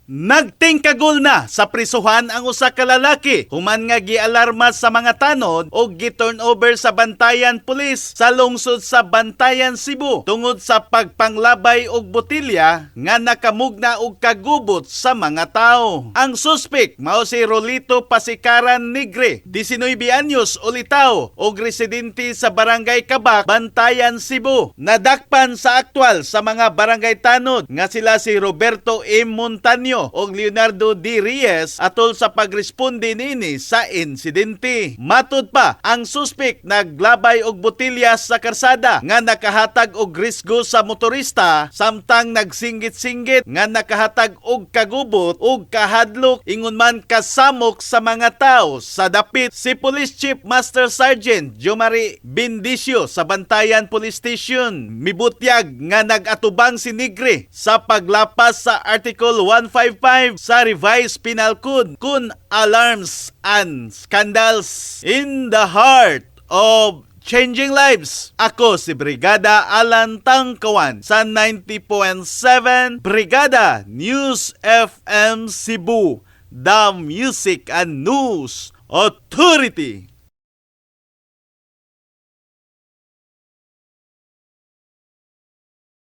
Nagtingkagol na sa prisuhan ang usa ka lalaki human nga gialarma sa mga tanod og gi-turn over sa Bantayan Police sa lungsod sa Bantayan, Cebu, tungod sa pagpanglabay og botelya nga nakamugna og kagubot sa mga tao. Ang suspek mao si Rolito Pasikaran Nigre, 19 anyos ulitaw og residente sa Barangay Kabak, Bantayan, Cebu. Nadakpan sa aktwal sa mga barangay tanod nga sila si Roberto M. Montaño og Leonardo D. Reyes atol sa pagresponde niini sa insidente. Matud pa, ang suspek naglabay og botelya sa karsada nga nakahatag og risgo sa motorista samtang nagsinggit-singgit nga nakahatag og kagubot og kahadlok, ingon man kasamok sa mga tao sa dapit. Si Police Chief Master Sergeant Jomari Bendicio sa Bantayan Police Station mibutyag nga nag-atubang si Nigre sa paglapas sa Article 155 sa Revised Penal Code kun alarms and scandals. In the heart of changing lives. Ako si Brigada Alan Tangkawan sa 90.7 Brigada News FM Cebu, the Music and News Authority.